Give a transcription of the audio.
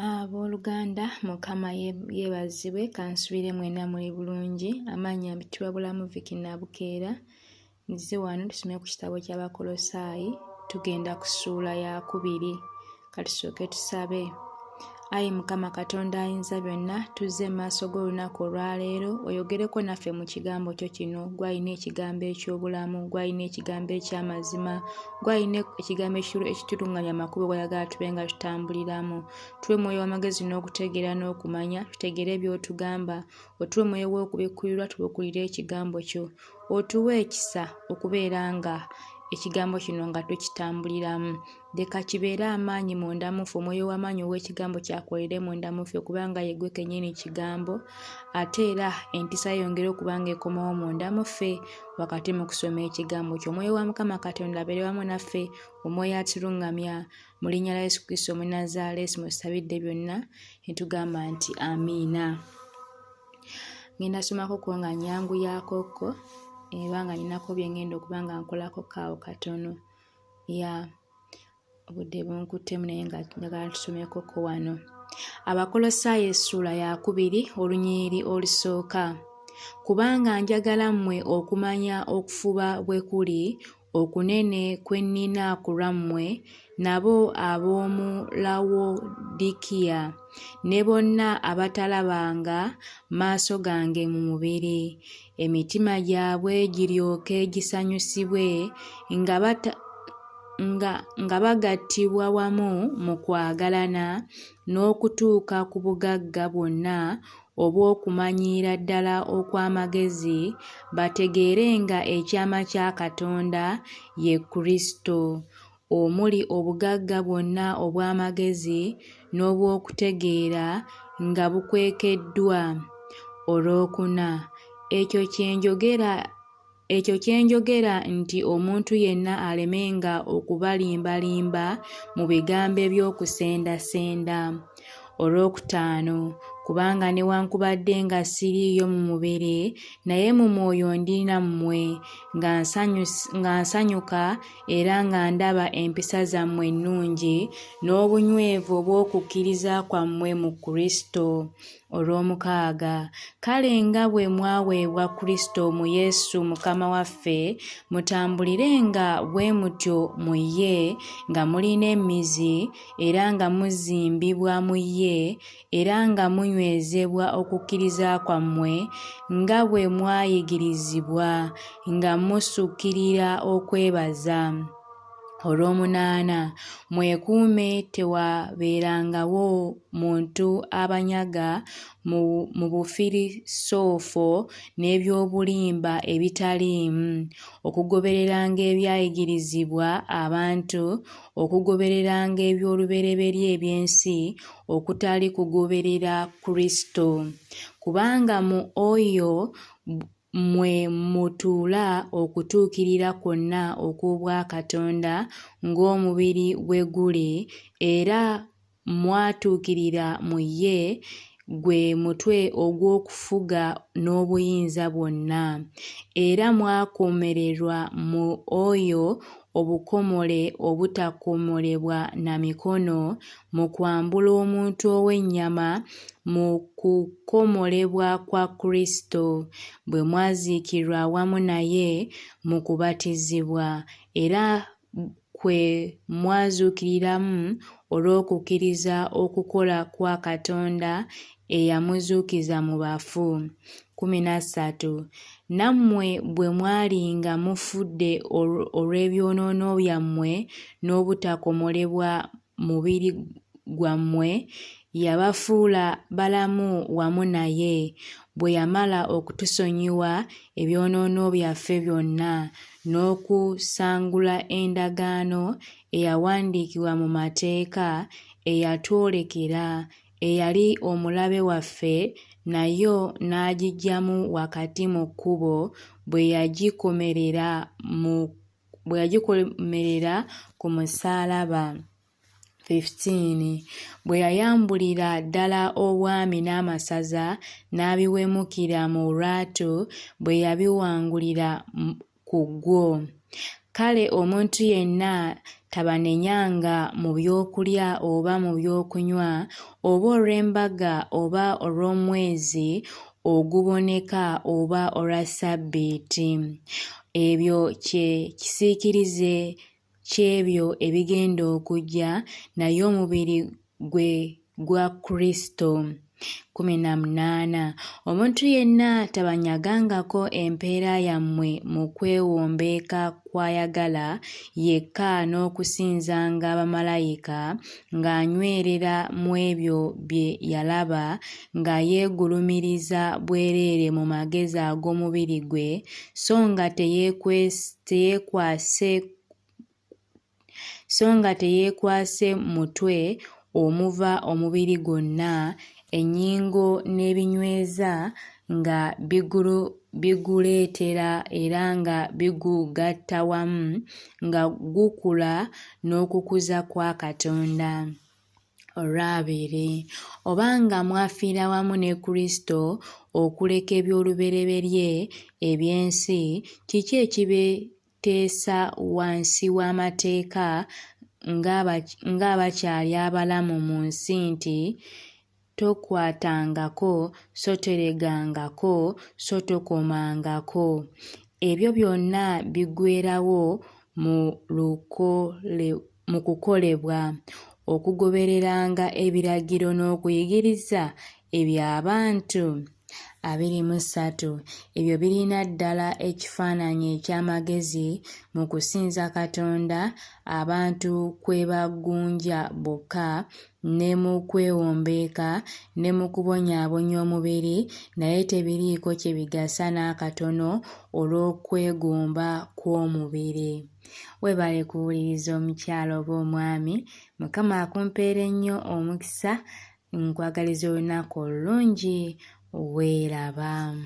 Abooluganda Mukama yeebazibwe kansubire mwenna muli bulungi. Amannya mpitibwa Bulamu Vicky Nabukeera. Nzize wano tusome ku kitabo ky'Abakolosaayi tugenda ku ssuula yaakubiri. Ka tusooke tusabe. Ayi Mukama Katonda ayinza byonna, tuzze mu maaso g'olunaku olwaleero oyogereko naffe mu kigambo kyo kino. Ggwe alina ekigambo eky'obulamu, ggwe alina ekigambo eky'amazima, ggwe alina ekigambo ekituluŋŋamya amakubo g'oyagala tube nga tutambuliramu. Tuwe omwoyo w'amagezi n'okutegeera n'okumanya, tutegeere by'otugamba. Otuwe omwoyo w'okubikkulirwa tubukulire ekigambo kyo. Otuwe ekisa okubeera nga ekigambo kino nga tukitambuliramu. Leka kibeere amaanyi munda mu ffe, omwoyo w'amaanyi ow'ekigambo kyakolere munda mu ffe, kubanga ye ggwe kennyini kigambo. Ate era entiisa yongere okuba nga ekomawo munda mu ffe wakati mu kusoma ekigambo kyo. Omwoyo wa Mukama Katonda abeere wamu naffe, omwoyo atuluŋŋamya. Mu linnya lya Yesu Kristo Omunnazaaleesi mwe tusabidde byonna, ne tugamba nti amiina. Ngenda somako ko nga nyanguyaakokko eba nga ninako bye ngenda okuba nga nkolako kaawo katono. Ya obudde bunkuttemu naye nga njagala tusomekoko wano. Abakolosaayo essuula yakubiri olunyiriri olusooka. Kubanga njagala mmwe okumanya okufuba bwe kuli okunene kwe nnina ku lwammwe nabo ab'omu Lawodikiya ne bonna abatalabanga maaso gange mu mubiri, emitima gyabwe giryoke gisanyusibwe nga, bata, nga, nga bagattibwa wamu mu kwagalana n'okutuuka ku bugagga bwonna obw'okumanyiira ddala okw'amagezi, bategeerenga ekyama kya Katonda, ye Kristo, omuli obugagga bwonna obw'amagezi n'obw'okutegeera nga bukwekeddwa. Olwokuna, ekyo kye njogera Ekyo kye njogera nti omuntu yenna alemenga okubalimbalimba mu bigambo eby'okusendasenda. Olwokutaano, kubanga newankubadde nga siriiyo mu mubiri, naye mu mwoyo ndi nammwe, nga nsanyuka era nga ndaba empisa zammwe ennungi n'obunywevu obw'okukkiriza kwammwe mu Kristo. Olwomukaaga, kale nga bwe mwaweebwa Kristo mu Yesu Mukama waffe, mutambulirenga bwe mutyo mu ye, nga mulina emizi, era nga muzimbibwa mu ye, era nga munywezebwa okukkiriza kwammwe, nga bwe mwayigirizibwa, nga musukkirira okwebaza. Olw'omunaana, mwekuume tewabeerangawo muntu abanyaga mu bufirisoofo n'eby'obulimba ebitaliimu, okugobereranga ebyayigirizibwa abantu, okugobereranga eby'olubereberye eby'ensi, okutali kugoberera Kristo. Kubanga mu oyo mwe mutuula okutuukirira kwonna okw'Obwakatonda ng'omubiri bwe guli, era mwatuukirira mu ye, gwe mutwe ogw'okufuga n'obuyinza bwonna. Era mwakomererwa mu oyo obukomole obutakomolebwa na mikono, mu kwambula omuntu ow'ennyama mu kukomolebwa kwa Kristo, bwe mwaziikirwa awamu naye mu kubatizibwa, era kwe mwazuukiriramu olw'okukkiriza okukola kwa Katonda eyamuzuukiza mu bafu. 13 Nammwe bwe mwali nga mufudde olw'ebyonoono byammwe n'obutakomolebwa mubiri gwammwe, yabafuula balamu wamu naye, bwe yamala okutusonyiwa ebyonoono byaffe byonna, n'okusangula endagaano eyawandiikibwa mu mateeka eyatwolekera, eyali omulabe waffe, nayo n'agiggyamu wakati mu kkubo bwe yagikomerera ku musaalaba. 15 bwe yayambulira ddala obwami n'amasaza n'abiwemukira mu lwatu bwe yabiwangulira ku gwo. Kale omuntu yenna tabanenyanga mu by'okulya oba mu by'okunywa, oba olw'embaga oba olw'omwezi oguboneka oba olwa ssabbiiti. Ebyo kye kisiikirize ky'ebyo ebigenda okujja, naye omubiri gwe gwa Kristo. 18. Omuntu yenna tabanyagangako empeera yammwe mu kwewombeeka kw'ayagala yekka n'okusinzanga bamalayika, ng'anywerera mu ebyo bye yalaba, nga yeegulumiriza bwereere mu magezi ag'omubiri gwe, so nga teyeekwase mutwe omuva omubiri gwonna, ennyingo n'ebinyweza nga biguleetera era nga bigugatta wamu, nga gukula n'okukuza kwa Katonda. Olwabiri, oba nga mwafiira wamu ne Kristo okuleka eby'olubereberye eby'ensi, kiki ekibeteesa wansi w'amateeka ng'abakyali abalamu mu nsi nti, Tokwatangako, so tolegangako, so tokomangako. Ebyo byonna biggweerawo mu kukolebwa, okugobereranga ebiragiro n'okuyigiriza eby'abantu? 23. Ebyo birina ddala ekifaananyi eky'amagezi mu kusinza Katonda, abantu kwe bagunja bokka, ne mu kwewombeeka, ne mu kubonyaabonya omubiri, naye tebiriiko kye bigasa n'akatono olw'okwegomba kw'omubiri. Weebale kuwuliriza omukyala oba omwami. Mukama akumpeere nnyo omukisa. Nkwagaliza olunaku olulungi. Weeraba.